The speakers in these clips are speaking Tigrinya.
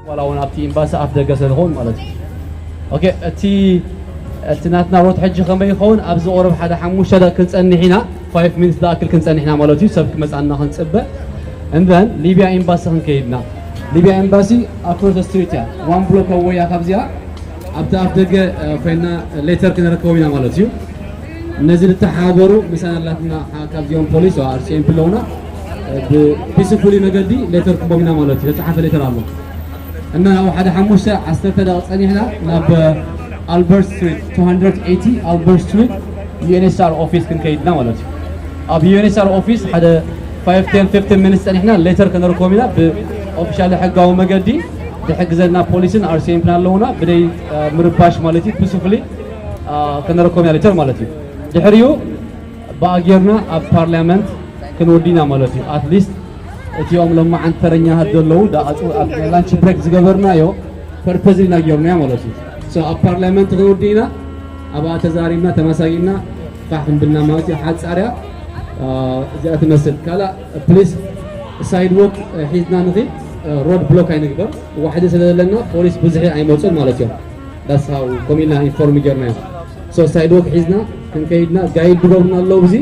ዋላ እውን ኣብቲ ኤምባሲ ኣፍ ደገ ስለዝኸውን ማለት እዩ። ኦኬ፣ እቲ እቲ ናትና ሮት ሕጂ ከመይ ይኸውን? ኣብዚ ቁሩብ ሓደ ሓሙሽተ ደቂቕ ክንጸንሕ ኢና፣ ፋይቭ ሚኒትስ ዝኣክል ክንጸንሕ ኢና ማለት እዩ። ሰብ ክመጻና ክንጽበ። And then ሊብያ ኤምባሲ ክንከይድና። ሊብያ ኤምባሲ ኣክሮስ ስትሪት እያ፣ ዋን ብሎክ ኣወይ እያ ካብዚኣ። ኣብቲ ኣፍ ደገ ኮይና ሌተር ክነረከቦም ኢና ማለት እዩ። እነዚ ዝተሓባበሩ ምሳና ኣላትና ካብዚኦም ፖሊስ ኣርሲኤምፒ ኣለውና። ብፒስፉሊ መገዲ ሌተር ክቦም ኢና ማለት እዩ። ተጻሓፈ ሌተር ኣሎ። እና ኣብ ሓደ ሓሙሽተ ዓሰርተ ደቂቕ ጸኒሕና ናብ ኣልበርት ስትሪት፣ two hundred eighty ኣልበርት ስትሪት፣ ዩኤንኤችሲኣር ኦፊስ ክንከይድና ማለት እዩ። ኣብ ዩኤንኤችሲኣር ኦፊስ ሓደ ፋይቭ፣ ቴን፣ ፊፍቲን ሚኒትስ ጸኒሕና ሌተር ከነርክቦም ኢና። ብኦፊሻሊ ሕጋዊ መገዲ ዝሕግዘና ፖሊስን ኣርሲኤምፒን ኣለውና። ብደይ ምርባሽ ማለት እዩ፣ ፒስፉሊ ከነረክቦም ኢና ሌተር ማለት እዩ። ድሕሪኡ ብኣጌርና ኣብ ፓርላመንት ክንወዲና ማለት እዩ። ኣትሊስት እቲኦም ሎማዓንቲ ተረኛታት ዘለዉ ላንች ብሬክ ዝገበርናዮ ፐርፐዝ ኢና ጌርናዮ ማለት እዩ። ኣብ ፓርላመንት ክንወዲና ኣብኣ ተዛሪብና ተመሳጊና ፋሕ ክንብልና ማለት እዩ። ሓፃርያ እዚኣ ትመስል። ካልእ ፕሊስ ሳይድ ዎክ ሒዝና ንኺድ፣ ሮድ ብሎክ ኣይንግበር። ዋሕዲ ስለ ዘለና ፖሊስ ብዙሕ ኣይመፁን ማለት እዮም። ዳስ ሃው ኮሚና ኢንፎርም ጌርናዮ። ሶ ሳይድ ዎክ ሒዝና ክንከይድና ጋይድ ዝገብሩና ኣለዉ። እዚ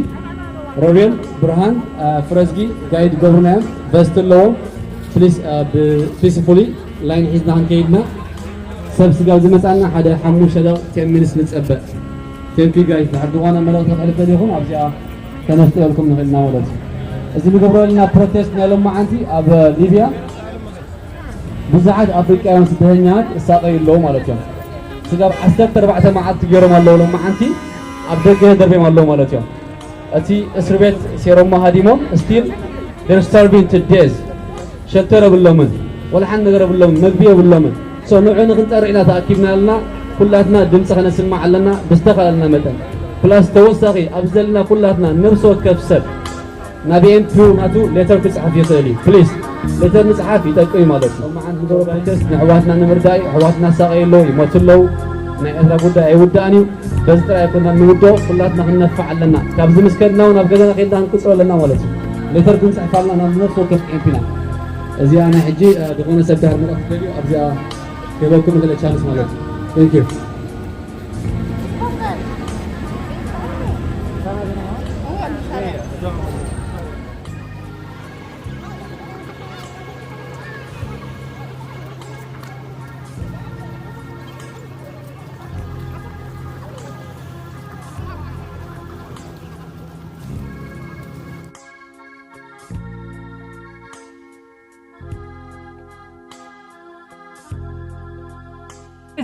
ሮቤል ብርሃን ፍረዝጊ ጋይድ ዝገብሩና እዮም። ቨስት ኣለዎም። ፕሊስ ብፒስፉሊ ላይን ሒዝና ክንከይድና ሰብ ስጋብ ዝመፃና ሓደ ሓሙሽተ ደቂቕ ቴን ሚኒትስ ንፀበ። ቴንኪ ጋይስ። ድሕር ዝኾነ መልእኽቲ ክሕልፈ ዲኹም ኣብዚኣ ከነስጥረልኩም ንኽእልና ማለት እዩ። እዚ ንገብሮ ዘለና ፕሮቴስት ናይ ሎማዓንቲ ኣብ ሊብያ ብዙሓት ኣፍሪቃውያን ስደተኛታት እሳቀዩ ኣለዉ ማለት እዮም። ስጋብ ዓሰርተ ኣርባዕተ መዓልቲ ገይሮም ኣለዉ ሎማዓንቲ ኣብ ደገ ደርብዮም ኣለዉ ማለት እዮም። እቲ እስር ቤት ሴሮማ ሃዲሞም ስቲል ደር ስታርቪንግ ቱ ዴዝ። ሸልተር የብሎምን፣ ወላ ሓንቲ ነገር የብሎምን፣ መግቢ የብሎምን። ሶ ንዑ ንክንጠርዕ ኢና ተኣኪብና ኣለና። ኩላትና ድምፂ ከነስማዕ ኣለና ብዝተኻለልና መጠን። ፕላስ ተወሳኺ ኣብዚ ዘለና ኩላትና ነብሲ ወከፍ ሰብ ናብ ኤምፒዩ ናቱ ሌተር ክፅሕፍ ይኽእል እዩ። ፕሊስ ሌተር ምፅሓፍ ይጠቅም እዩ ማለት እዩ። መዓንት ንገብሮ ፕሮቴስት ንኣሕዋትና ንምርዳእ እዩ። ኣሕዋትና ሳቀ ኣለዉ፣ ይሞቱ ኣለዉ። ናይ ኤርትራ ጉዳይ ኣይውዳእን እዩ። በዚ ጥራይ ኣይኮና ንውድኦ፣ ኩላትና ክንነፋዕ ኣለና። ካብዚ ምስ ከድና እውን ኣብ ገዛና ከይድና ክንቅፅሎ ኣለና ማለት እዩ። ሌተር ክንፅሕፍ ኣለና ናብ ነፍሲ ወከፍ ኤምፒና። እዚኣ ናይ ሕጂ ዝኾነ ሰብ ዳር ምረፍ ደልዩ ኣብዚኣ ክህበኩም ንኽእል ቻንስ ማለት እዩ። Thank you.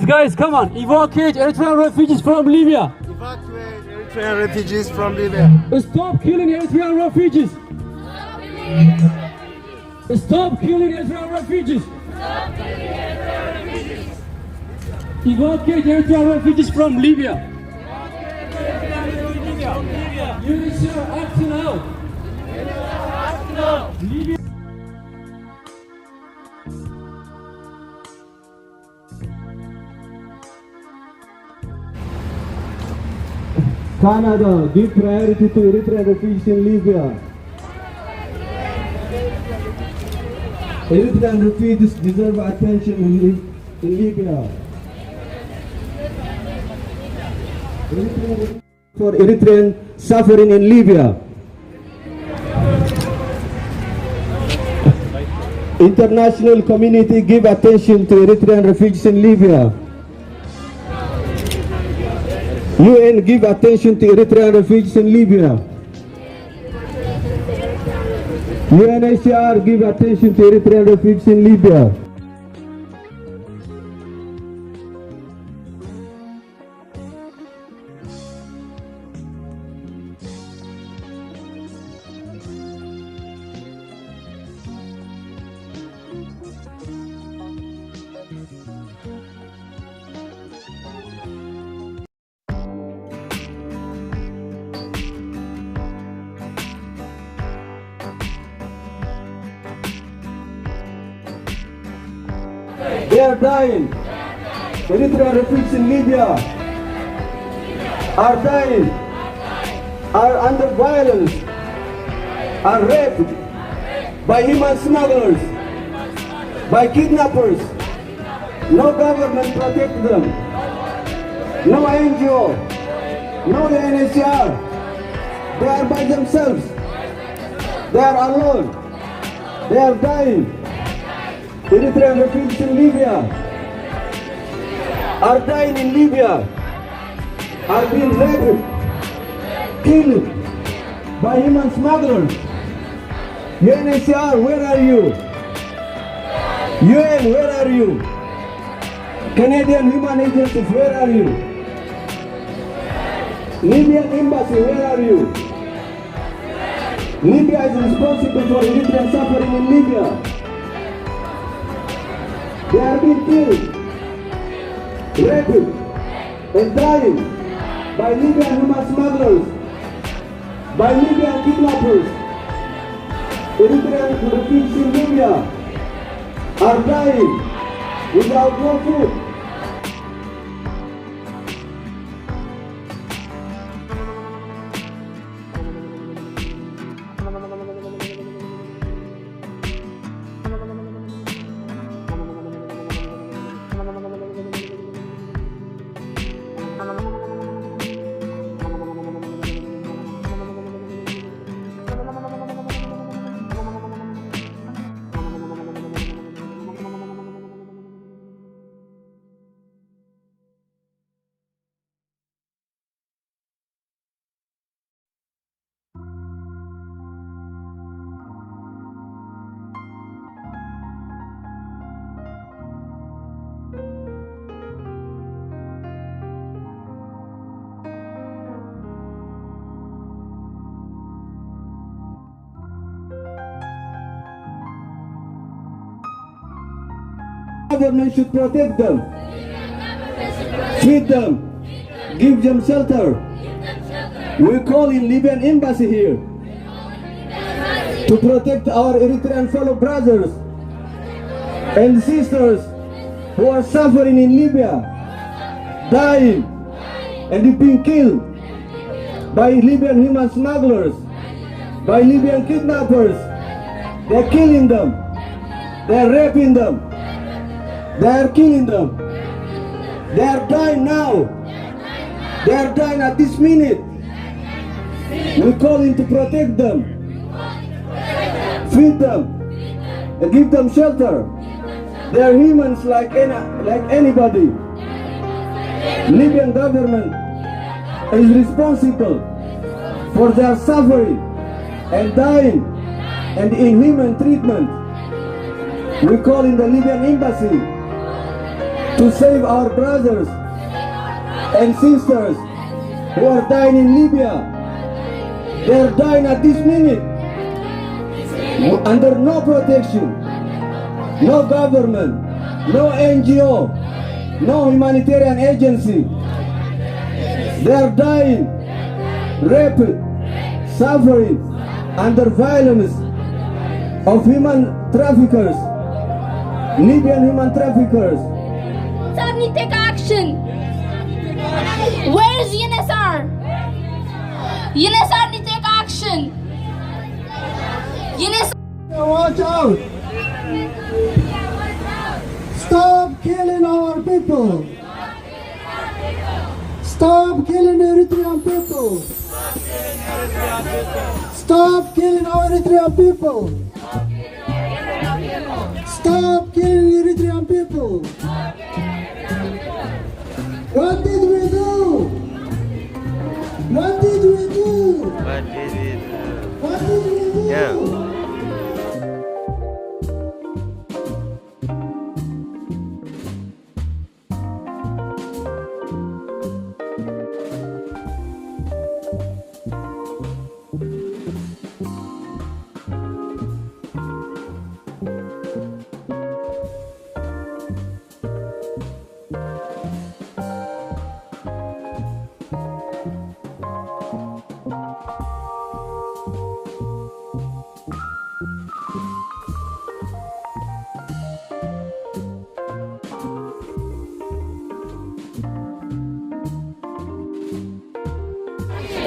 Guys, come on, evacuate Eritrean refugees from Libya. Evacuate Eritrean refugees from Libya. Stop killing Eritrean refugees. Stop killing Eritrean refugees. Evacuate Eritrean refugees from Libya. U N H C R, act now. Libya. Canada, give priority to Eritrean refugees in Libya. Eritrean refugees deserve attention in, Lib- in Libya. Eritrean for Eritrean suffering in Libya. International community give attention to Eritrean refugees in Libya. U N give attention to Eritrean refugees in Libya. U N H C R give attention to Eritrean refugees in Libya. They are dying. Eritrean refugees in Libya are dying, are under violence, are raped by human smugglers, by kidnappers. No government protect them. No N G O. No U N H C R. They are by themselves. They are alone. They are dying. Eritrean refugees in Libya are dying in Libya, are being raped, killed by human smugglers. U N H C R, where are you? U N, where are you? Canadian human agencies, where are you? Libyan embassy, where are you? Libya is responsible for Eritrean suffering in Libya. They are being killed, raped, and dying by Libyan human smugglers, by Libyan kidnappers. Eritrean refugees in Libya are dying without no food. Government should protect them, feed them, give them shelter. We call in Libyan embassy here to protect our Eritrean fellow brothers and sisters who are suffering in Libya, dying and being killed by Libyan human smugglers, by Libyan kidnappers. They're killing them. They're raping them. They're killing them. They're dying now. They're dying at this minute. We call in to protect them, feed them, and give them shelter. They are humans like any, like anybody. Libyan government is responsible for their suffering and dying and inhuman treatment. We call in the Libyan embassy to save our brothers and sisters who are dying in Libya. They are dying at this minute under no protection, no government, no N G O, no humanitarian agency. They are dying, raped, suffering under violence of human traffickers, Libyan human traffickers. Sir need take action. Where is U N S R? U N S R need take action. U N S R. Watch out! Stop killing our people! Stop killing Eritrean people! Stop killing our Eritrean people! Stop killing Eritrean people! What did we do? What did we do? What did we do? What did we do? Yeah.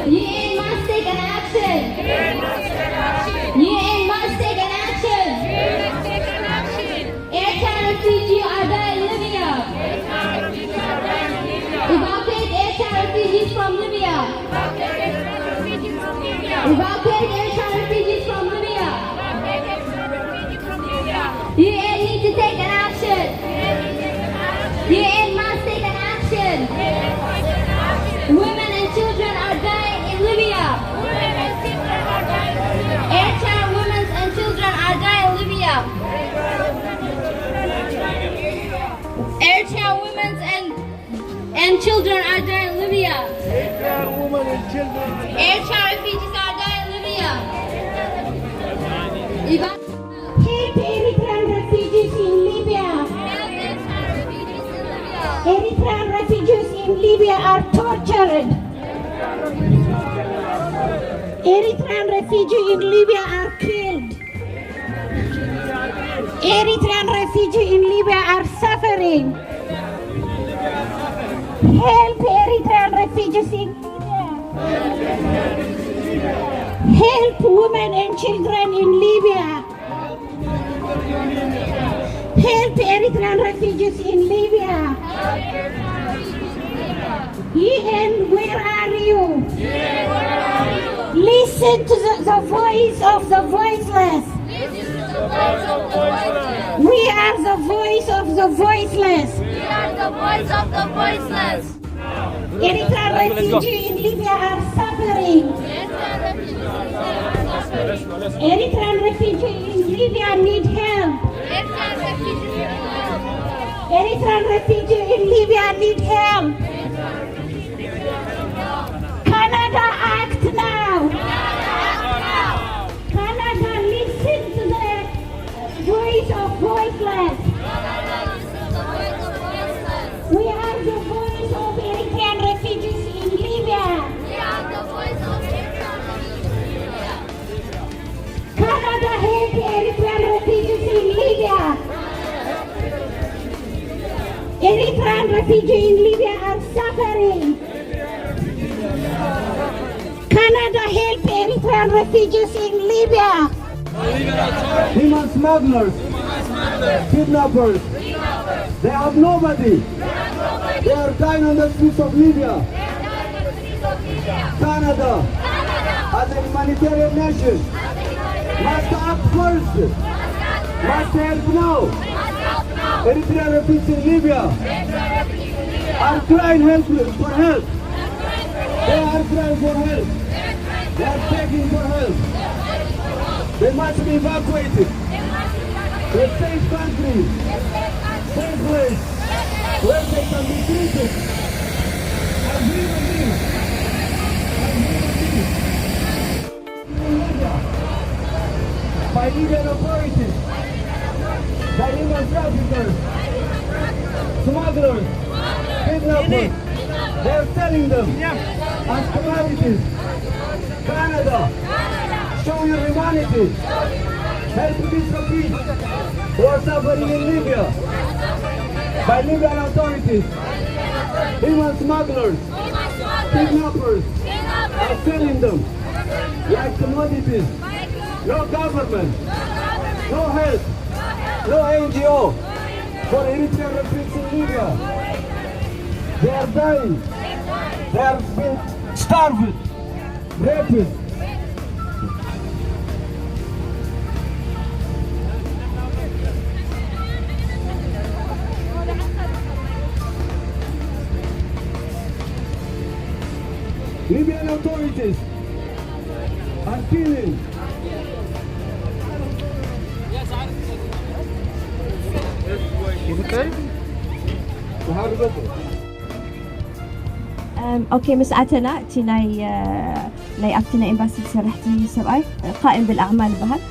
U N must take an action. U N must take an action. Eritrean refugee are there in Libya. From Libya. Evacuate Eritrean refugees from Libya. U N need to take an action. U N must take an action. Women and children are dying in Libya. Eritrean women and children are dying in Libya. Eritrean women and and children are dying in Libya. Eritrean women and children. Eritrean refugees are dying in Libya. Eva- Help Eritrean refugees in Libya. Help Eritrean refugees in Libya. Eritrean refugees in Libya are tortured. Eritrean refugees in Libya are killed. Eritrean refugees in Libya are suffering. Help Eritrean refugees in Libya. Help women and children in Libya. Help Eritrean refugees in Libya. U N, where are you? Listen to the, the voice of the voiceless. We are the voice of the voiceless. We are the voice of the voiceless. Eritrean refugees in Libya are suffering. Eritrean refugees in Libya need help. Eritrean refugees in Libya need help. Canada, act now. Canada, listen to the voice of voiceless. We are the voice of Eritrean refugees in Libya. We are the voice of Eritrean refugees in Libya. Canada, help Eritrean refugees in Libya. Eritrean refugees in Libya are suffering. Canada, help Eritrean refugees in Libya. Human smugglers, kidnappers, they have nobody. They are dying on the streets of Libya. Canada, as a humanitarian nation, must act first, must help now. Eritrean refugees in Libya are crying help for help. They are crying for help. They are begging for help. They must be evacuated to a safe country, safe place, where they can be treated as human beings. As human beings. By Libyan authorities, by human traffickers, smugglers, kidnappers, they are selling them as commodities. Canada, show your humanity. Help these refugees who are suffering in Libya by Libyan authorities, human smugglers, kidnappers are selling them like commodities. No government, no help, no N G O for Eritrean refugees in Libya. They are dying. They are being starved, raped. Libyan authorities are killing. ኦኬ፣ ምስ ኣተና እቲ ናይ ናይ ኣብቲ ናይ ኤምባሲ ዝሰርሕ እቲ ሰብኣይ ቃኢም ብልኣዕማል ይበሃል።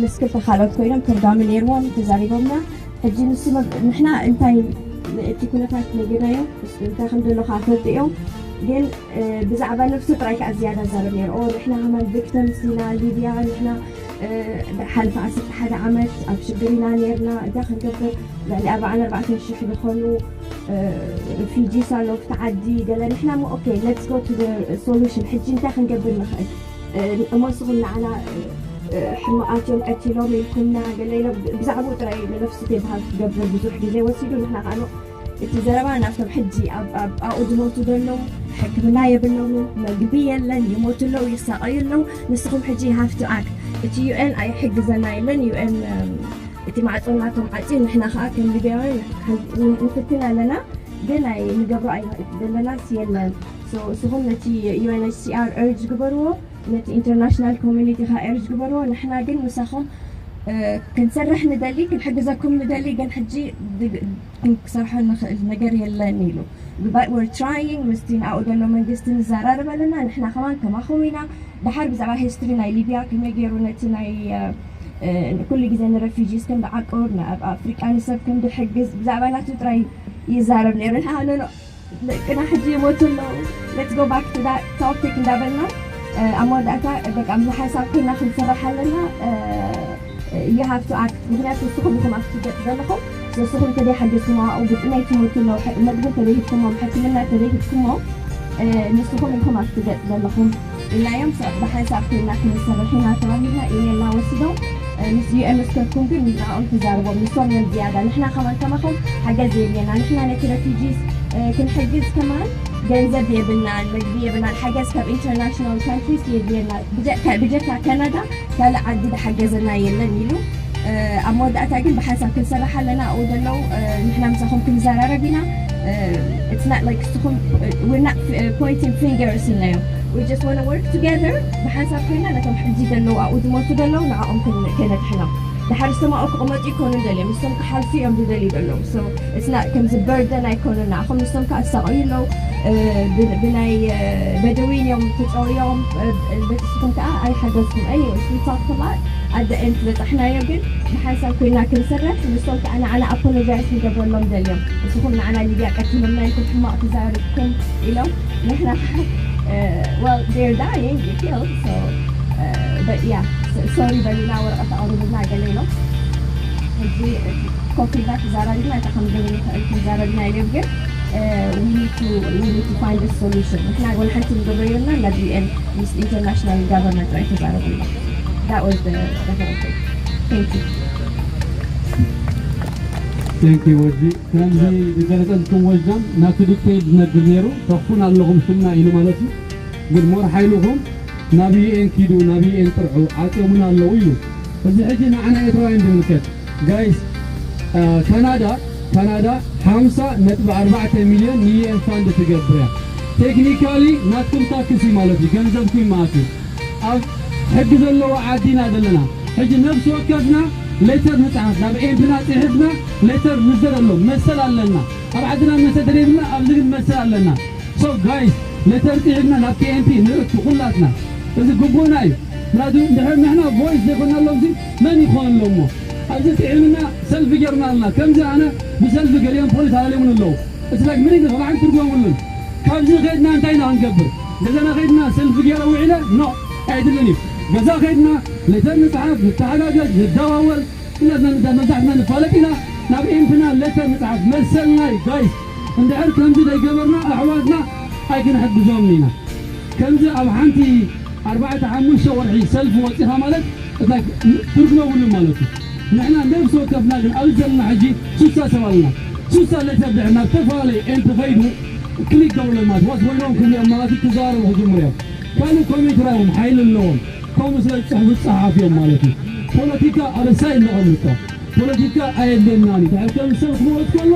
ምስ ክልተ ካልኦት ኮይኖም ፕሮግራም ነይርዎም ተዛሪቦምና። ሕጂ ንሱ ንሕና እንታይ እቲ ኩነታት ነጊርናዮም፣ እንታይ ከም ዘሎ ከዓ ፈልጡ እዮም። ግን ብዛዕባ ነብሱ ጥራይ ከዓ ዝያዳ ዛረብ ነይሩ። ንሕና ከማን ቪክተምስ ኢና፣ ሊብያ ንሕና ሓለፈ ዓሰርተ ሓደ ዓመት ኣብ ሽግር ኢና ነይርና፣ እንታይ ክንገብር? ልዕሊ ኣርባዓን ኣርባዕተን ሽሕ ዝኾኑ ሪፊጂስ ኣሎ ኣብቲ ዓዲ። ገለ ንሕና ሞ ኦኬ let's go to the solution፣ ሕጂ እንታይ ክንገብር ንኽእል? እሞ ንስኹም ንዓና ሕሙቓት እዮም ቀቲሎም ኢልኩምና ገለ ኢሎም ብዛዕባኡ ጥራይ ንነፍሱ ዘይበሃል ክገብር ብዙሕ ግዜ ወሲዱ። ንሕና ከዓ እቲ ዘረባ ናብቶም ሕጂ ኣብኡ ዝሞቱ ዘለዉ፣ ሕክምና የብሎምን፣ መግቢ የለን፣ ይሞቱ ኣለዉ፣ ይሳቐዩ ኣለዉ። ንስኹም ሕጂ you have to act። እቲ ዩ ኤን ኣይሕግዘና የለን። ዩ ኤን እቲ ማዕጾ ናቶም ዓጽዩ፣ ንሕና ከኣ ከም ሊብያውያን ንፍትን ኣለና፣ ግን ኣይ ንገብሮ ኣይንኽእል ዘለናስ የለን። ንስኹም ነቲ ዩ ኤን ኤች ሲ ኣር እርጅ ግበርዎ፣ ነቲ ኢንተርናሽናል ኮሚኒቲ ከኣ እርጅ ግበርዎ። ንሕና ግን ምሳኹም ክንሰርሕ ንደሊ፣ ክንሕግዘኩም ንደሊ፣ ግን ሕጂ ክሰርሖ ንኽእል ነገር የለን ኢሉ። But we're trying፣ ምስቲ ንኣኡ ዘሎ መንግስቲ ንዘራረብ ኣለና። ንሕና ከማን ከማኹም ኢና። ድሓር ብዛዕባ ሂስትሪ ናይ ሊብያ ከመይ ገይሩ ነቲ ናይ ኩሉ ግዜ ንረፊጂስ ከም ዝዓቁር፣ ኣብ ኣፍሪቃ ንሰብ ከም ዝሕግዝ ብዛዕባ ናቱ ጥራይ ይዛረብ ነይሩ። ንሓኖኖ ደቅና ሕጂ ይሞቱ ኣለዉ። Let's go back to that topic እንዳበልና ኣብ መወዳእታ በቃ ምስ ሓንሳብ ኮይና ክንስራሕ ኣለና። You have to act። ምክንያቱ ንስኹም ኢኹም ኣብቲ ገጽ ዘለኹም። ንስኹም እንተዘይሓገዝኩም ኣብኡ ብጥሜት ይሞቱ ኣለዉ። መግቢ እንተዘይሂብኩሞም፣ ሕክምና እንተዘይሂብኩሞም፣ ንስኹም ኢኹም ኣብቲ ገጽ ዘለኹም ኢልናዮም። ብሓንሳብ ኮይና ክንሰርሕ ኢና ተባሂልና ኢሜይልና ወሲዶም ምስ ዩ ኤን ምስ ከድኩም ግን ንዕኦም ተዛርቦም፣ ንሶም እዮም ዝያዳ። ንሕና ከማን ከማኹም ሓገዝ የድልየና። ንሕና ነቲ ረፊጂስ ክንሕግዝ ከማን ገንዘብ የብልናን፣ መግቢ የብልናን። ሓገዝ ካብ ኢንተርናሽናል ካንትሪስ የድልየና። ብጀካ ካናዳ ካልእ ዓዲ ዝሓገዘና የለን ኢሉ። ኣብ መወዳእታ ግን ብሓንሳብ ክንሰርሕ ኣለና። ኣብኡ ዘለዉ ንሕና ምሳኹም ክንዘራረብ ኢና። It's not like ንስኹም we're not pointing fingers ኢልናዮም። We just want to work together። ብሓንሳብ ኮይና ነቶም ሕጂ ዘለዉ ኣብኡ ዝሞቱ ዘለዉ ንዕኦም ከነድሕኖም። ድሓር ንሶም ኣብኡ ክቕመጡ ይኮኑ ደልዮም፣ ንሶም ክሓልፉ እዮም ዝደልዩ ዘለዉ። So it's not ከምዚ በርደን ኣይኮኑን ንዓኹም። ንሶም ከዓ ዝሳቐዩ ኣለዉ። ብናይ በደዊን እዮም ተጨውዮም። በስኹም ከዓ ኣይሓገዝኩም። Anyways, we talked a lot. At the end ዝበፃሕናዮ ግን ብሓንሳብ ኮይና ክንሰርሕ፣ ንሶም ከዓ ንዓና ኣፖሎጃይስ ንገብረሎም ደልዮም። ንስኹም ንዓና ሊብያ ቀቲሎምና ኢልኩም ሕማቕ ተዛሪብኩም ኢሎም። ንሕና well, they're dying, they killed, so but yeah, sorry በሉና፣ ወረቐት ኣቕርቡልና ገለ ኢሎም። ሕጂ ኮፍ ኢልና ተዛራሪብና እንታይ ከም ንገብር ንኽእል ተዛረብና ኢሎም። ግን we need to we need to find a solution። ንሕና ወላ ሓንቲ ንገብሮ የብልና። ናብ ዩ ኤን ምስ ኢንተርናሽናል ጋቨርንመንት ጥራይ ተዛረቡ ኢሎም። That was the the whole thing. Thank you. Thank you ወዲ። ከምዚ ዝገለጸልኩም ወዛም ናቱ ዲቴይል ዝነግር ነይሩ። ተኹን ኣለኹም ስምና ኢሉ ማለት እዩ። ግን ሞር ሓይልኹም ናብ ዩ ኤን ኪዱ፣ ናብ ዩ ኤን ጥርሑ፣ ዓጽዮምና ኣለዉ ኢሉ። እዚ ሕጂ ንዓና ኤርትራውያን ዝምልከት ጋይስ፣ ካናዳ ካናዳ ሓምሳ ነጥቢ ኣርባዕተ ሚልዮን ን ዩ ኤን ፋንድ ትገብር እያ። ቴክኒካሊ ናትኩም ታክስ እዩ ማለት እዩ፣ ገንዘብኩም እዩ ማለት እዩ። ኣብ ሕጊ ዘለዎ ዓዲ ኢና ዘለና። ሕጂ ነብሲ ወከፍና ሌተር ንጽሓፍ፣ ናብ ኤምፒና ጽሒፍና ሌተር ንዘረሎም መሰል ኣለና። ኣብ ዓድና መሰል ተደይብልና ኣብዚ ግን መሰል ኣለና። So guys ሌተር ጽሒፍና ናብ ኬኤምፒ ንእቱ ኩላትና። እዚ ግቡእና እዩ። ምክንያቱ እንድሕር ንሕና ቮይስ ዘይኮንናሎም ሲ መን ይኾነሎም እሞ? ኣብዚ ጥዒምና ሰልፊ ጌርና ኣለና። ከምዚ ኣነ ብሰልፊ ገሊኦም ፖሊስ ኣለልዮምን ኣለዉ። It's like ምንም ንኽባዕን ትርጉም የብሉን። ካብዚ ከድና እንታይ ኢና ክንገብር? ገዛና ከድና ሰልፊ ገይረ ውዒለ ኖ ኣይድልን እዩ። ገዛ ከድና ሌተር ንጽሓፍ፣ ንተሓጋገዝ፣ ንደዋወል፣ ኩላትና ንዳ መብዛሕትና ንፋለጥ ኢና። ናብ ኤምፒና ሌተር ንጽሓፍ መሰልና እዩ ጋይስ። እንድሕር ከምዚ ዘይገበርና ኣሕዋትና ኣይክንሕግዞምን ኢና። ከምዚ ኣብ ሓንቲ ኣርባዕተ ሓሙሽተ ወርሒ ሰልፊ ወጺኻ ማለት እታ ትርጉም የብሉን ማለት እዩ። ንሕና ነብሲ ወከፍና ግን ኣብዚ ዘለና ሕጂ ሱሳ ሰብ ኣለና። ሱሳ ሌተር ድሕር ናብ ዝተፈላለየ ኤምፒ ከይዱ ክሊክ ገብርሎም ማለት ዋስ ወይኖም ክብልኦም ማለት እዩ ክዘራረቡ ክጅምሩ እዮም። ካልእ ኮሜንት ራይቦም ሓይሊ ኣለዎም። ከምኡ ስለ ዝጽሕፉ ጸሓፊ እዮም ማለት እዩ። ፖለቲካ ኣብ ሳይድ ነቐምጦ። ፖለቲካ ኣየድልየናን እዩ። ድሕር ከም ሰብ ክመወት ከሎ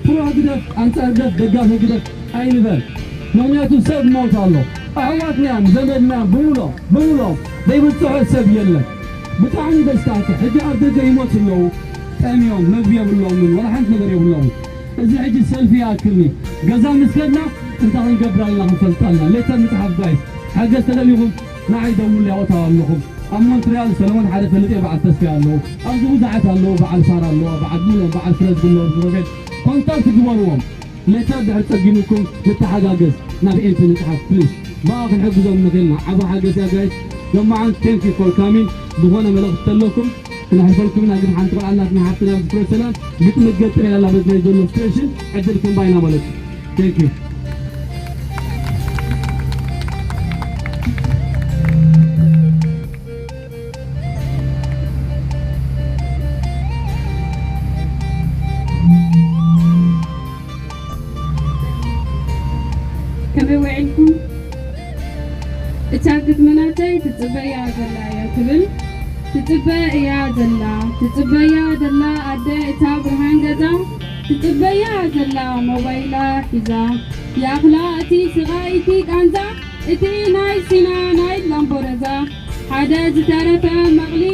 ፕሮ ህግደፍ ኣንጻር ህግደፍ ደጋፊ ህግደፍ ኣይንበል። ምኽንያቱ ሰብ ሞት ኣሎ። ኣሕዋትና እዮም ዘመድና እዮም ብምሎም ብምሎም ዘይብጽሖ ሰብ የለን። ብጣዕሚ ደስ ክኣኪ ሕጂ ኣብ ደገ ይሞት ኣለዉ። ጠምዮም መግቢ የብሎምን ወላ ሓንቲ ነገር የብሎምን። እዚ ሕጂ ሰልፊ ይኣክልኒ። ገዛ ምስ ከድና እንታይ ክንገብር ኣለና ክንፈልጥ ኣለና። ሌተር ንጽሓፍ ጋይስ። ሓገዝ ተደሊኹም ንዓይ ደውሉ ያወታው ኣለኹም። ኣብ ሞንትሪያል ሰለሞን ሓደ ፈልጥ እየ በዓል ተስፋ ኣለዉ። ኣብዚ ብዙሓት ኣለዉ በዓል ሳራ ኣለዋ በዓል ሙሎም በዓል ፍረዝ ግሎ ሮቤል ኮንታክት ግበርዎም። ሌተር ድሕር ጸጊሙኩም ንተሓጋገዝ ናብ ኤምፒ ንጽሓፍ ፕሊስ። ብኣ ክንሕግዞም ንኽእልና ዓቢ ሓገዝ እያ ጋይስ። ሎማዓን thank you for coming። ዝኾነ መልእኽቲ ተለኩም ክነሕልፈልኩም ኢና ግን ሓንቲ ቆልዓ ናትና ሓፍትና ብፍረ ሰላም ግጥሚ ገጥም ኢላ በዚ ናይ ዘሎ ስቴሽን ዕድል ክንባ ኢና ማለት እዩ። Thank you። ውዒልኩም? እታ ግጥሚ ናተይ ትጽበያ ዘላ እያ ትብል። ትጽበ እያ ዘላ፣ ትጽበያ ዘላ ኣደ እታ ብርሃን ገዛ፣ ትጽበያ ዘላ ሞባይላ ሒዛ። ያኽላ እቲ ስቓይ እቲ ቃንዛ፣ እቲ ናይ ሲና ናይ ላምቦረዛ። ሓደ ዝተረፈ መቕሊ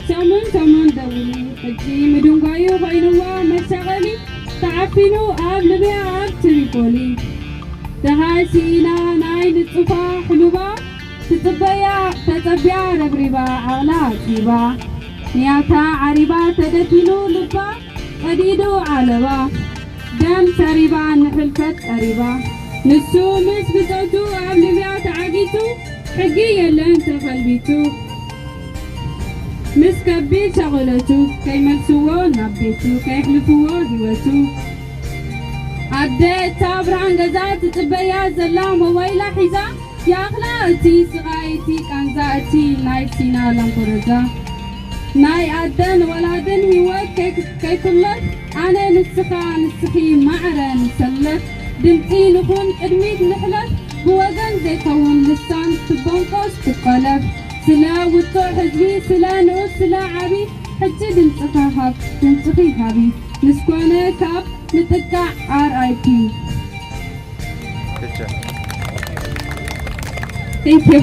ሰሙን ሰሙን ደውሊ። ሕጂ ምድንጓዩ ኮይንዋ መሻቐሊ፣ ተዓፊኑ ኣብ ልብያ ኣብ ትሪፖሊ። ደሃይ ስኢና ናይ ንጹፋ ሕሉባ፣ ትጽበያ ተጸቢያ ረብሪባ ዓቕላ ኣጽቢባ። ንያታ ዓሪባ ተደፊኑ ልባ፣ ቀዲዱ ዓለባ። ደም ሰሪባ ንሕልፈት ቀሪባ። ንሱ ምስ ብጾቱ ኣብ ልብያ ተዓጊቱ፣ ሕጊ የለን ተኸልቢቱ። ምስ ከቢድ ሸቐለቱ፣ ከይመልስዎ ናብ ቤቱ፣ ከየሕልፍዎ ህይወቱ። ኣደ እታ ብርሃን ገዛ ትጽበያ ዘላ ሞባይላ ሒዛ፣ ያኽላ እቲ ስቓይ እቲ ቃንዛ እቲ ናይ ሲና ላምፖረዛ። ናይ ኣደን ወላድን ህይወት ከይ-፣ ከይኩለፍ፣ ኣነ ንስኻ ንስኺ ማዕረ ንሰለፍ። ድምጺ ንኹን ቅድሚት ንሕለፍ፣ ብወገን ዘይከውን ልሳን ትቦንቆስ ትቆለፍ። ስለ ውጹዕ ህዝቢ፣ ስለ ንኡስ፣ ስለ ዓቢ፣ ሕጂ ድምጽኻ ሃብ፣ ድምጽኺ ሃቢ። ምስ ኮነ ካብ ምጥቃዕ ኣር ኣይ ፒ። Thank you።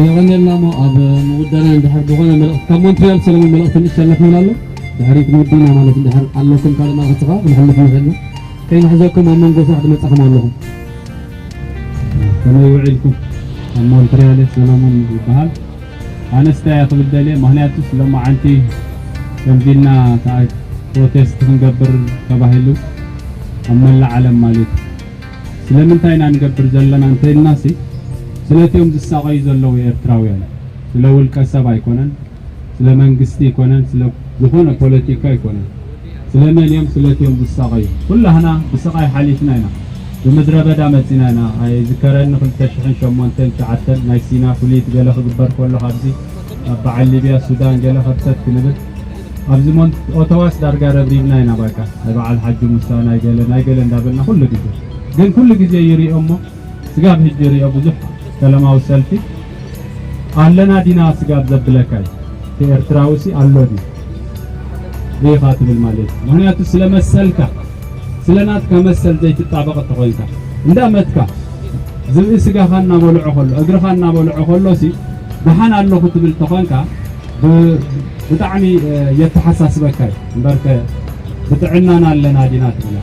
የቐንየልና። እሞ ኣብ ምውዳና እንድሕር ዝኾነ መልእኽቲ ካብ ሞንትሪያል ሰለሙን መልእኽቲ ንእሽተይ ኣለፍ ይብል ኣሎ። ድሕሪ ክንውድና ማለት እንድሕር ኣለኩም ካልእ መልእኽቲ ከዓ ክንሕልፍ ንኽእል ኢና። ከይንሕዘኩም ኣብ መንጎ ስራሕ ዝመጻኹም ኣለኹም። ከመይ ውዒልኩም? ኣብ ሞንትሪያል ሰለሙን ይበሃል። ኣነስታ እያ ክብል ደልየ፣ ምኽንያቱስ ሎማዓንቲ ከምዚልና ተኣ-፣ ፕሮቴስት ክንገብር ተባሂሉ ኣብ መላእ ዓለም ማለት እዩ። ስለምንታይ ኢና ንገብር ዘለና እንተኢልናሲ፣ ስለቲኦም ዝሳቐዩ ዘለዉ ኤርትራውያን፣ ስለ ውልቀ ሰብ ኣይኮነን፣ ስለ መንግስቲ ኣይኮነን፣ ስለ ዝኾነ ፖለቲካ ኣይኮነን። ስለ መን እዮም? ስለቲኦም ዝሳቐዩ። ኩላህና ብስቓይ ሓሊፍና ኢና። ብምድረ በዳ መጺና ኢና። ኣይዝከረኒ ክልተ ሽሕን ሸሞንተን ትሽዓተን ናይ ሲና ፍልይት ገለ ክግበር ከሎ ካብዚ ኣብ በዓል ሊብያ፣ ሱዳን ገለ ከርተት ክንብል ኣብዚ ሞንት ኦቶዋስ ዳርጋ ረብሪብና ኢና። ባቃ ናይ በዓል ሓጂ ሙሳ ናይ ገለ ናይ ገለ እንዳበልና ኩሉ ግዜ ግን ኩሉ ግዜ ይሪኦ እሞ ስጋብ ሕጂ ይሪኦ ብዙሕ ሰላማዊ ሰልፊ ኣለና ዲና ስጋብ ዘብለካ እዩ። እቲ ኤርትራዊ ሲ ኣሎ ድዩ? ሪኢኻ ትብል ማለት እዩ። ምኽንያቱ ስለ መሰልካ፣ ስለ ናትካ መሰል ዘይትጣበቕ እንተኾይንካ፣ እንዳ መትካ ዝብኢ ስጋኻ እናበልዖ ከሎ፣ እግርኻ እናበልዖ ከሎ ሲ ደሓን ኣለኹ ትብል እንተኾንካ፣ ብ-፣ ብጣዕሚ፣ እ፣ የተሓሳስበካ እዩ። እምበርከ ብጥዕናና ኣለና ዲና ትብላ።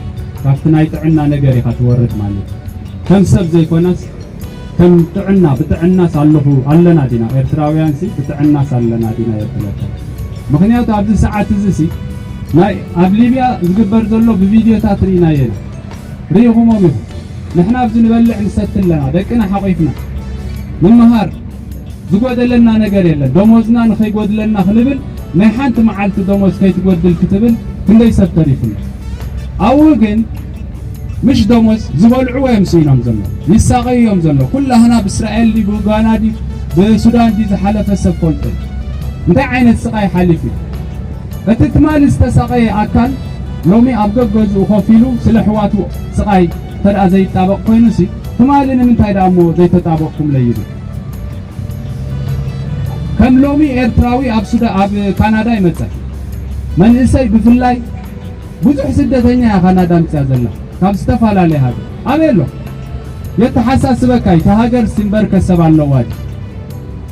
ካብቲ ናይ ጥዕና ነገር ኢኻ ትወርድ ማለት እዩ። ከም ሰብ ዘይኮነስ ከም ጥዕና፣ ብጥዕናስ ኣለኹ፣ ኣለና ዲና፣ ኤርትራውያንሲ ብጥዕናስ ኣለና ዲና የብለካ። ምኽንያቱ ኣብዚ ሰዓት እዚ ሲ ናይ ኣብ ሊብያ ዝግበር ዘሎ ብቪድዮታት ርኢናዮ ኢና። ርኢኹሞም ኢኹም። ንሕና ኣብዚ ንበልዕ ንሰቲ ኣለና፣ ደቅና ሓቒፍና። ንምሃር፣ ዝጎደለና ነገር የለን። ደሞዝና ንኸይጎድለና ክንብል ናይ ሓንቲ መዓልቲ ደሞዝ ከይትጎድል ክትብል ክንደይ ሰብ ተሪፉ ኣሎ። ኣብኡ ግን ምሽ ደሞዝ ዝበልዕዎ እዮም ስኢኖም ዘለዉ፣ ይሳቐዩ እዮም ዘለዉ። ኩላህና ብእስራኤል ድዩ፣ ብኡጋንዳ ድዩ፣ ብሱዳን ድዩ ዝሓለፈ ሰብ ፈልጦ እዩ። እንታይ ዓይነት ስቓይ ሓሊፉ እዩ? እቲ ትማሊ ዝተሳቐየ ኣካል ሎሚ ኣብ ገገዝኡ ኮፍ ኢሉ ስለ ኣሕዋቱ ስቓይ እንተ ደኣ ዘይጣበቕ ኮይኑሲ፣ ትማሊ ንምንታይ ደኣ እሞ ዘይተጣበቕኩምለይ ይብል? ከም ሎሚ ኤርትራዊ ኣብ ሱዳ-፣ ኣብ ካናዳ ይመጸ። መንእሰይ ብፍላይ ብዙሕ ስደተኛ እያ ካናዳ ኣምጽያ ዘላ፣ ካብ ዝተፈላለየ ሃገር። ኣበይ ኣሎ? የተሓሳስበካ እዩ፣ እታ ሃገር ሲ እምበርከ ሰብ ኣለዋ ድዩ?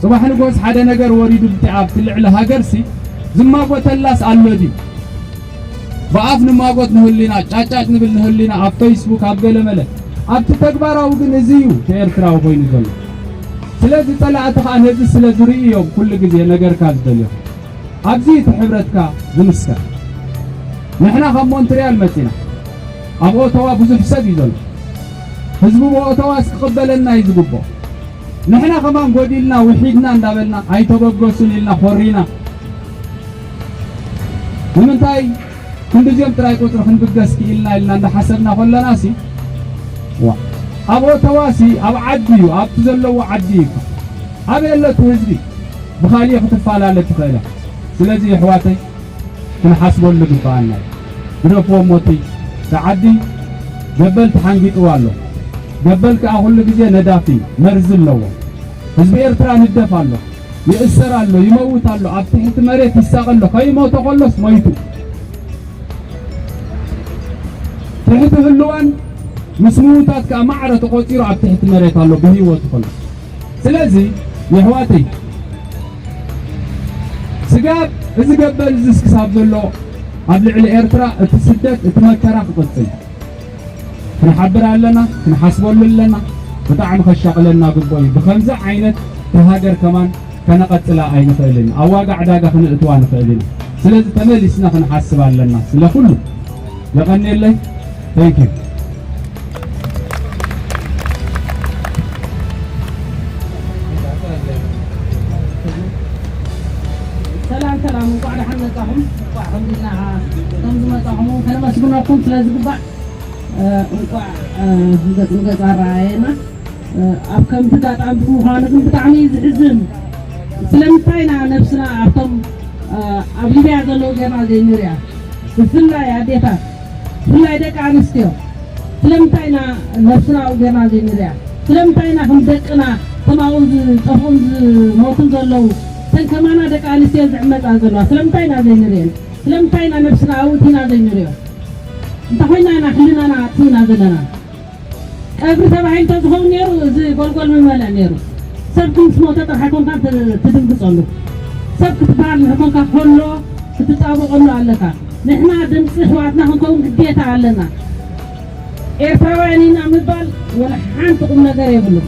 ጽባሕ ንጎስ ሓደ ነገር ወሪዱ ብቲ-፣ ኣብቲ ልዕሊ ሃገር ሲ ዝማጎተላስ ኣሎ ድዩ? ብኣፍ ንማጎት ንህሊና፣ ጫጫጭ ንብል ንህሊና፣ ኣብ ፌስቡክ፣ ኣብ ገለመለ። ኣብቲ ተግባራዊ ግን እዚ እዩ እቲ ኤርትራዊ ኮይኑ ዘሎ። ስለዚ ጸላእቲ ከኣ ነዚ ስለ ዝርእዩ እዮም ኩሉ ግዜ ነገርካ ዝደልዩ። ኣብዚ እቲ ሕብረትካ ዝምስከር። ንሕና ካብ ሞንትሪያል መጺና። ኣብ ኦቶዋ ብዙሕ ሰብ እዩ ዘሎ። ህዝቢ ብኦቶዋስ ክቕበለና እዩ ዝግብኦ። ንሕና ከማን ጎዲልና፣ ውሒድና እንዳበልና፣ ኣይተበገሱን ኢልና ኮሪና። ንምንታይ ክንድዚኦም ጥራይ ቁጽሪ ክንብገስ ክኢልና ኢልና እንዳሓሰብና ከለናሲ፣ ዋ፣ ኣብ ኦቶዋሲ ኣብ ዓዲ እዩ፣ ኣብቲ ዘለዎ ዓዲ እዩ እኮ። ኣበይ ኣሎ እቲ ህዝቢ? ብኻሊእ ክትፈላለ ትኽእል እያ። ስለዚ የሕዋተይ ክንሓስበሉ ግባኣና እዩ። ግደፍዎ እሞ እቲ እቲ ዓዲ ገበል ተሓንጊጥዋ ኣሎ። ገበል ከኣ ኩሉ ግዜ ነዳፊ መርዚ ኣለዎ። ህዝቢ ኤርትራ ንደፍ ኣሎ፣ ይእሰር ኣሎ፣ ይመውት ኣሎ፣ ኣብ ትሕቲ መሬት ይሳቐ ኣሎ። ከይሞተ ከሎስ ሞይቱ። ትሕቲ ህልዋን ምስ ምዉታት ከኣ ማዕረ ተቖጺሩ ኣብ ትሕቲ መሬት ኣሎ ብህይወቱ ከሎ። ስለዚ የሕዋተይ፣ ስጋብ እዚ ገበል እዚ ክሳብ ዘሎ ኣብ ልዕሊ ኤርትራ እቲ ስደት፣ እቲ መከራ ክቕጽል ክንሓብር ኣለና፣ ክንሓስበሉ ኣለና። ብጣዕሚ ከሻቕለና ግቡእ እዩ። ብኸምዚ ዓይነት እታ ሃገር ከማን ከነቐጽላ ኣይንኽእልን። ኣብ ዋጋ ዕዳጋ ክንእትዋ ንኽእል ኢና። ስለዚ ተመሊስና ክንሓስብ ኣለና። ስለ ኩሉ የቐንየለይ። Thank you። ሰላም ሰላም፣ እንኳዕ ደሓን መጻኹም። እንኳዕ ከምዚና ከም ዝመጻኹም ከነመስግነኩም ስለ ዝግባእ፣ እ፣ እንኳዕ፣ እ፣ ገጽ ንገጽ ኣረኣየና። እ፣ ኣብ ከምዚ ጋጣሚ ብምዃኑ ግን ብጣዕሚ እዩ ዝሕዝን። ስለምንታይ ኢና ነብስና ኣብቶም፣ እ፣ ኣብ ሊብያ ዘለዉ ጌርና ዘይንሪኣ? ብፍላይ ኣዴታት፣ ብፍላይ ደቂ ኣንስትዮ፣ ስለምንታይ ኢና ነብስና ኣብኡ ጌርና ዘይንሪኣ? ስለምንታይ ኢና ከም ደቅና፣ እቶም ኣብኡ ዝጠፍኡን ዝሞቱን ዘለዉ፣ እተን ከማና ደቂ ኣንስትዮ ዝዕመጻ ዘለዋ፣ ስለምንታይ ኢና ዘይንሪአን? ስለምንታይ ኢና ነብስና ኣብኡ እቲና ዘይንሪኦ? እንተ ኮይና ኢና ሕልናና ኣጥፊእና ዘለና። ቀብሪ ተባሂሉ እንተዝኸውን ነይሩ፣ እዚ ጎልጎል ምመልአ ነይሩ። ሰብ ምስ ሞተ ጥራሕ ኣይኮንካን ት-፣ ትድንግጸሉ። ሰብ ክትበሃል እንተ ኮንካ ከሎ ክትጣበቐሉ ኣለካ። ንሕና ድምጺ ኣሕዋትና ክንከውን ግዴታ ኣለና። ኤርትራውያን ኢና ምባል ወላ ሓንቲ ቁም ነገር የብሉን።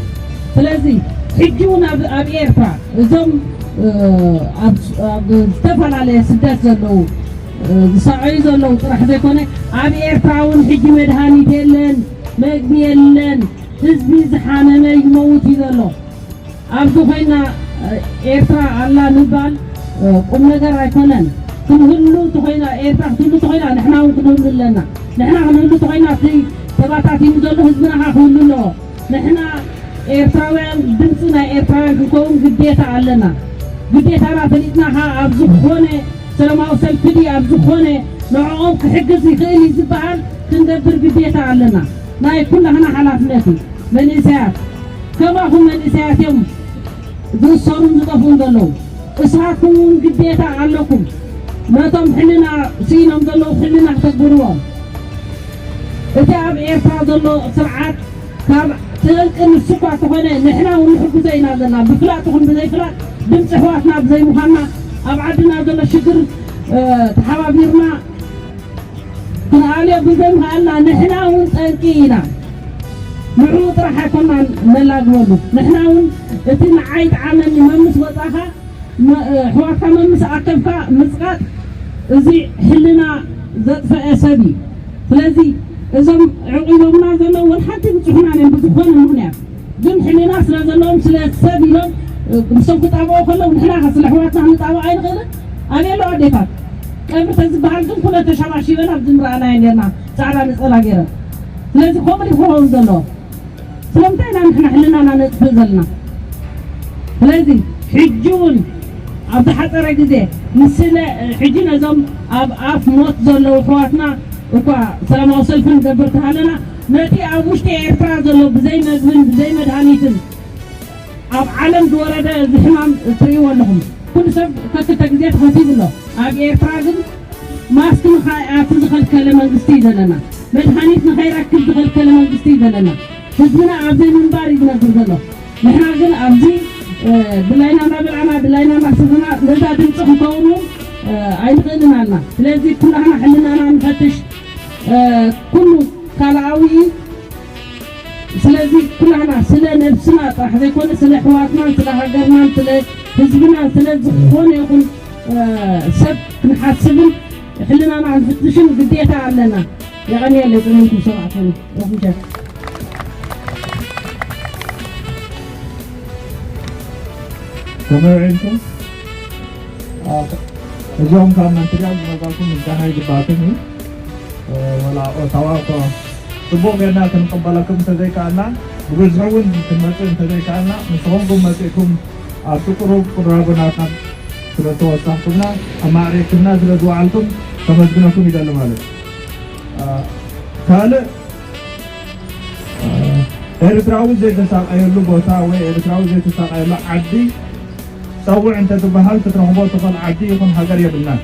ስለዚ ሕጂ እውን ኣብ፣ ኣብ ኤርትራ እዞም፣ እ፣ ኣብ፣ ኣብ ዝተፈላለየ ስደት ዘለዉ፣ እ፣ ዝሰዓዩ ዘለዉ ጥራሕ ዘይኮነ፣ ኣብ ኤርትራ እውን ሕጂ መድሃኒት የለን፣ መግቢ የለን፣ ህዝቢ ዝሓመመ ይመውት እዩ ዘሎ። ኣብዚ ኮይና፣ እ፣ ኤርትራ ኣላ ምባል፣ እ፣ ቁም ነገር ኣይኮነን። ክንህሉ እንተኾይና፣ ኤርትራ ክትህሉ እንተኾይና፣ ንሕና እውን ክንህሉ ኣለና። ንሕና ክንህሉ እንተኾይና፣ እቲ ተባታቲኑ ዘሎ ህዝብና ኸዓ ክህሉ ኣለዎ። ንሕና ኤርትራውያን ድምፂ ናይ ኤርትራውያን ክንከውን ግዴታ ኣለና። ግዴታና ፈሊጥና ኸዓ ኣብ ዝኾነ ሰላማዊ ሰልፊ ድዩ ኣብ ዝኾነ ንዕኦም ክሕግዝ ይኽእል እዩ ዝበሃል ክንገብር ግዴታ ኣለና። ናይ ኩላህና ሓላፍነት እዩ። መንእሰያት ከማኹም መንእሰያት እዮም ዝእሰሩን ዝጠፍኡን ዘለዉ። እሳትኩም እውን ግዴታ ኣለኩም ነቶም ሕልና ስኢኖም ዘለዉ ሕልና ክተግብርዎም። እቲ ኣብ ኤርትራ ዘሎ ስርዓት ካብ ጠንቂ ንሱ እኳ እንተኾነ ንሕና እውን ንሕግዞ ኢና ዘለና። ብፍላጥ ይኹን ብዘይፍላጥ ድምፂ ኣሕዋትና ብዘይምዃንና ኣብ ዓድና ዘሎ ሽግር፣ እ፣ ተሓባቢርና ክንኣልዮ ብዘይምኽኣልና ንሕና እውን ጠንቂ ኢና። ንዕኡ ጥራሕ ኣይኮናን ነላግበሉ። ንሕና እውን እቲ ንዓይ ጠዓመኒ መምስ ወጻኻ መ-፣ ኣሕዋትካ መምስ ኣከብካ ምጽቃጥ እዚ ሕልና ዘጥፈአ ሰብ እዩ። ስለዚ እዞም ዕቂቦምና ዘለዉ ወላ ሓንቲ ይብጽሑናን እዮም ብዝኾነ ምኽንያት። ግን ሕልና ስለ ዘለዎም ስለ ሰብ ኢሎም፣ እ፣ ምስቶም ክጣበቑ ከለዉ ንሕና ከ ስለ ኣሕዋትና ክንጣበቕ ኣይንኽእልን? ኣበይ ኣለዋ ኣዴታት? ቀብሪ ተዝበሃል ግን ኩለን ተሸባሺበን ኣብዚ ምረኣናየን ነርና ጻዕዳ ነጸላ ገይረን። ስለዚ ከምኡ ድዩ ክኸውን ዘለዎ? ስለምንታይ ኢና ንሕና ሕልናና ነጥፍእ ዘለና? ስለዚ ሕጂ እውን ኣብ ዝሓጸረ ግዜ ንስለ ሕጂ ነዞም ኣብ ኣፍ ሞት ዘለዉ ኣሕዋትና እኳ ሰላማዊ ሰልፊ ንገብር ተሃለና ነቲ ኣብ ውሽጢ ኤርትራ ዘሎ ብዘይ መግብን ብዘይ መድሃኒትን ኣብ ዓለም ዝወረደ እዚ ሕማም ትርእይዎ ኣለኹም። ኩሉ ሰብ ከክልተ ግዜ ተኸቲቡ ኣሎ። ኣብ ኤርትራ ግን ማስክ ንኸይኣቱ ዝኸልከለ መንግስቲ እዩ ዘለና። መድሃኒት ንኸይረክብ ዝኸልከለ መንግስቲ እዩ ዘለና። ህዝብና ኣብ ዘይምንባር እዩ ዝነብር ዘሎ። ንሕና ግን ኣብዚ፣ እ፣ ድላይና እናበላዕና፣ ድላይና እናሰተና፣ ነዛ ድምፂ ክንከውን እውን፣ እ፣ ኣይንኽእልን ኣልና። ስለዚ ኩላህና ሕልናና ንፈትሽ። እ፣ ኩሉ ካልኣዊ እዩ። ስለዚ ኩላህና ስለ ነብስና ጥራሕ ዘይኮነ፣ ስለ ኣሕዋትናን ስለ ሃገርናን ስለ ህዝብናን ስለ ዝኾነ ይኹን፣ እ፣ ሰብ ክንሓስብን ሕልናና ክንፍትሽን ግዴታ ኣለና። የቐንየለይ፣ ጽንዕኩም ሰማዕኩም። ኦፊሻል። ከመይ ውዒልኩም? አ፣ እዚኦም ካብ መንትርያ ዝመጻኩም ምስጋና ይግባእኩም እዩ። እ፣ ወላ ኦታዋ እኮ ጽቡቕ ጌርና ክንቀበለኩም እንተዘይከኣልና፣ ብብዝሒ እውን ክንመጽእ እንተዘይከኣልና፣ ንስኹም ግን መጺእኩም ኣብቲ ቁሩብ ቁራቦ ናትና ስለ ዝተወሳኽኩምና፣ ኣማዕሪርኩምና ስለ ዝወዓልኩም ከመስግነኩም ይደሊ ማለት እዩ። አ፣ ካልእ ኤርትራዊ ዘይተሳቀየሉ ቦታ ወይ ኤርትራዊ ዘይተሳቀየሉ ዓዲ ጸውዕ እንተትበሃል ክትረኽቦ ትኽእል ዓዲ ይኹን ሃገር የብልናን።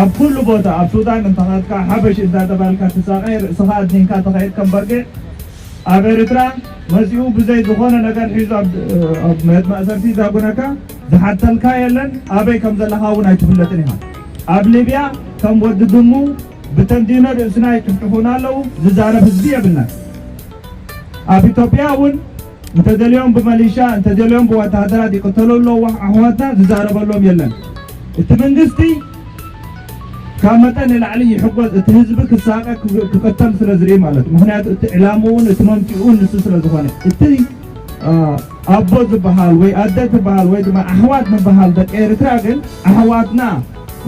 ኣብ ኩሉ ቦታ ኣብ ሱዳን እንተኸድካ ሓበሽ እንዳተባልካ ትሳቀይ ርእስኻ ኣድኒንካ ተኸይድ ከም በጊዕ ኣብ ኤርትራ መጺኡ ብዘይ ዝኾነ ነገር ሒዙ ኣብ ኣብ መእሰርቲ ዛጉነካ ዝሓተልካ የለን። ኣበይ ከም ዘለኻ እውን ኣይትፍለጥን ኢኻ። ኣብ ሊብያ ከም ወዲ ድሙ ብተንዲኖ ርእስና ይጭፍጭፉና ኣለዉ። ዝዛረብ ህዝቢ የብልናን። ኣብ ኢትዮጵያ እውን እንተደልዮም ብመሊሻ እንተደልዮም ብወታደራት ይቅተሉ ኣለዉ ኣሕዋትና ዝዛረበሎም የለን። እቲ መንግስቲ ካብ መጠን ንላዕሊ ይሕጎስ። እቲ ህዝቢ ክሳቀ ክቅተል ስለ ዝርኢ ማለት ምክንያቱ እቲ ዕላምኡን እቲ መምፅኡን ንሱ ስለ ዝኾነ እቲ ኣቦ ዝበሃል ወይ ኣደ ትበሃል ወይ ድማ ኣሕዋት ንበሃል ደቂ ኤርትራ ግን ኣሕዋትና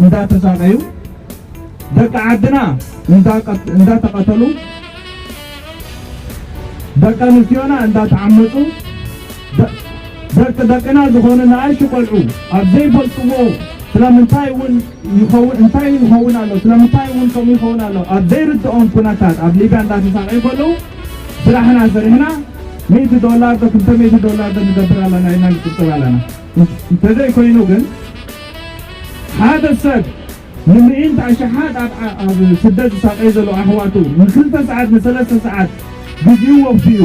እንዳተሳቀዩ ደቂ ዓድና እንዳተቐተሉ ደቂ ኣንስትዮና እንዳተዓመፁ ደቂ ደቅና ዝኾኑ ንኣሽቱ ቆልዑ ኣብ ዘይፈልጥዎ ስለምንታይ እውን ይኸውን እንታይ ይኸውን ኣሎ ስለምንታይ እውን ከምኡ ይኸውን ኣሎ ኣብ ዘይርድኦም ኩነታት ኣብ ሊብያ እንዳተሳቀዩ ከለዉ ስራሕና ሰሪሕና ሚእቲ ዶላር ዶ ክልተ ሚእቲ ዶላር ዶ ንገብር ኣለና ኢልና ንጥብጥብ ኣለና። እንተዘይኮይኑ ግን ሓደ ሰብ ንምእንቲ ኣሽሓት ኣብ ኣብ ስደት ዝሳቀዩ ዘለዉ ኣሕዋቱ ንክልተ ሰዓት ንሰለስተ ሰዓት ግዜኡ ወፊዩ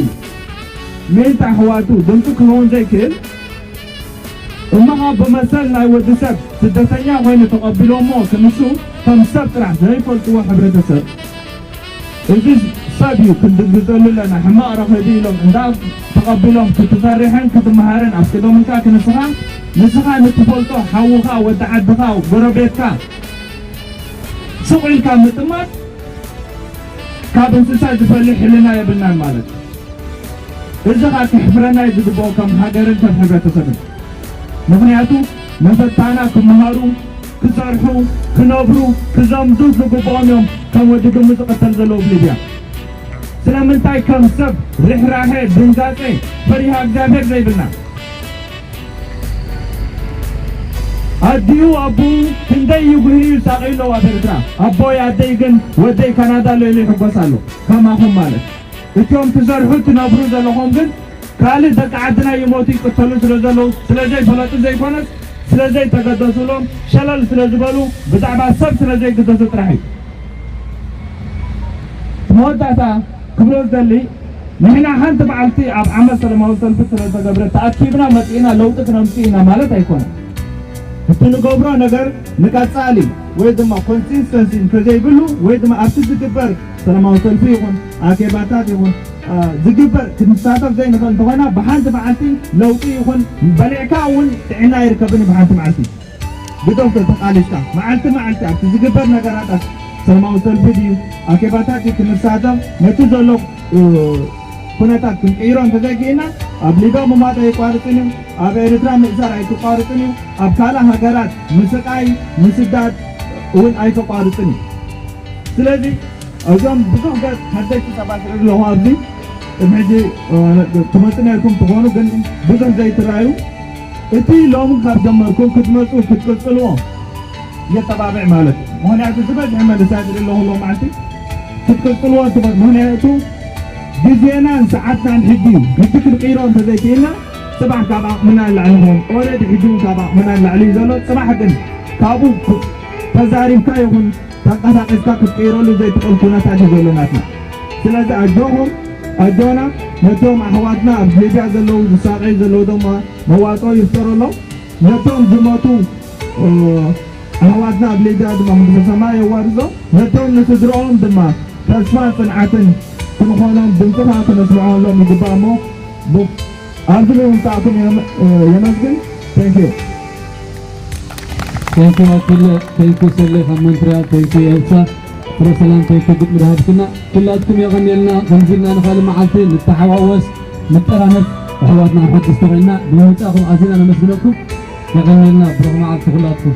ምእንቲ ኣሕዋቱ ድምፂ ክኸውን ዘይክእል እሞ ካብ ብመሰል ናይ ወዲ ሰብ ስደተኛ ኮይኑ ተቐቢሎሞ ክንሱ ከም ሰብ ጥራሕ ዘይፈልጥዎ ሕብረተሰብ እዚ ሰብ እዩ ክንድንግፀሉ ኣለና ሕማቕ ረኸቢ ኢሎም እንዳ ተቐቢሎም ክትሰርሕን ክትመሃርን ኣፍቅዶምልካ ክንስኻ ንስኻ ንትፈልጦ ሓውኻ ወዲ ዓድኻ ጎረቤትካ ሱቕ ኢልካ ምጥማት ካብ እንስሳ ዝፈልሕ ሕልና የብልናን ማለት እዩ። እዚ ኸኣ ክሕፍረና እዩ ዝግብኦ ከም ሃገርን ከም ሕብረተሰብን። ምኽንያቱ መፈታና ክመሃሩ፣ ክሰርሑ፣ ክነብሩ፣ ክዘምዱ ዝግብኦም እዮም ከም ወዲ ድሙ ዝቕተል ዘለዉ ብሊብያ። ስለምንታይ ከም ሰብ ርሕራሐ፣ ድንጋጼ፣ ፈሪሃ እግዚኣብሔር ዘይብልና? ኣዲኡ ኣቦኡ ክንደይ ይጉህዩ ይሳቐዩ ኣለዉ ኣብ ኤርትራ። ኣቦይ ኣደይ ግን ወደይ ካናዳ ኣሎ ኢሉ ይሕጎስ ኣሎ። ከማኹም ማለት። እቶም ትሰርሑ ትነብሩ ዘለኹም ግን ካልእ ደቂ ዓድና ይሞቱ ይቅተሉ ስለ ዘለዉ ስለ ዘይፈለጡ ዘይኮነስ ስለ ዘይተገደሱሎም ሸለል ስለ ዝበሉ ብዛዕባ ሰብ ስለ ዘይግደሱ ጥራሕ እዩ። መወዳእታ ክብሎ ዝደሊ ንሕና ሓንቲ በዓልቲ ኣብ ዓመት ሰለማዊ ሰልፊ ስለ ዝተገብረ ተኣኪብና መጺእና ለውጢ ክነምጽእ ኢና ማለት ኣይኮነን። እቲ ንገብሮ ነገር ንቀጻሊ ወይ ድማ ኮንሲስተንሲ እንተዘይብሉ ወይ ድማ ኣብቲ ዝግበር ሰላማዊ ሰልፊ ይኹን ኣኬባታት ይኹን ዝግበር ክንሳተፍ ዘይንኽእል እንተኾና ብሓንቲ መዓልቲ ለውጢ ይኹን በሊዕካ እውን ጥዕና ይርከብን ብሓንቲ መዓልቲ ግደፍ ተቃሊስካ መዓልቲ መዓልቲ ኣብቲ ዝግበር ነገራታት ሰላማዊ ሰልፊ ድዩ ኣኬባታት ድዩ ክንሳተፍ ነቲ ዘሎ ኩነታት ክንቅይሮ እንተዘይክኢልና ኣብ ሊብያ ምማጥ ኣይቋርፅን እዩ ኣብ ኤርትራ ምእሳር ኣይክቋርፅን እዩ ኣብ ካልእ ሃገራት ምስቃይ ምስዳድ እውን ኣይተቋርፅን እዩ ስለዚ እዞም ብዙሕ ገፅ ሓደሽቲ ሰባት ርኢ ኣለኹ ኣብዚ ቅድሚ ሕጂ ትመፁ ነርኩም ትኾኑ ግን ብዙሕ ዘይትረኣዩ እቲ ሎሚ ካብ ጀመርኩም ክትመፁ ክትቅፅልዎ የተባብዕ ማለት እዩ ምክንያቱ ዝበዝሐ መንእሰያት ርኢ ኣለኹ ሎም ዓንቲ ክትቅፅልዎ ትመ- ምክንያቱ ግዜናን ሰዓትናን ሕጂ እዩ ሕጂ ክንቅይሮ እንተዘይክኢልና ፅባሕ ካብ ዓቕምና ንላዕሊ ኾን ኦረዲ ሕጂ እውን ካብ ዓቕምና ንላዕሊ እዩ ዘሎ ፅባሕ ግን ካብኡ ተዛሪብካ ይኹን ተንቀሳቒስካ ክትቅይረሉ ዘይትኽእል ኩነታት እዩ ዘሎ ናትና። ስለዚ ኣጆኹም ኣጆና ነቶም ኣሕዋትና ኣብ ሊብያ ዘለዉ ዝሳቐዩ ዘለዉ ድማ መዋፅኦ ይፍጠረሎም። ነቶም ዝሞቱ ኣሕዋትና ኣብ ሊብያ ድማ መንግስተ ሰማይ የዋርሶም። ነቶም ንስድርኦም ድማ ተስፋን ፅንዓትን ክንኾኖም ድምፅኻ ክነስምዐሎም ይግባእ እሞ ኣብዚ ብምምፃእኩም የመስግን። Thank you። Thank you ኣኩለ thank you ሰሌ ካብ ሞንትሪያል thank you ኤልሳ ፍረ ሰላም thank you ግጥሚ ዝሃብክና ኩላትኩም የቐንየልና ከምዚ ኢልና ንኻልእ መዓልቲ ንተሓዋወስ ንጠራነፍ ኣሕዋትና ኣብ ሓድሽ ተኾይንና ብምምፃእኩም ኣዚና ነመስግነኩም የቐንየልና ብሩኽ መዓልቲ ኩላትኩም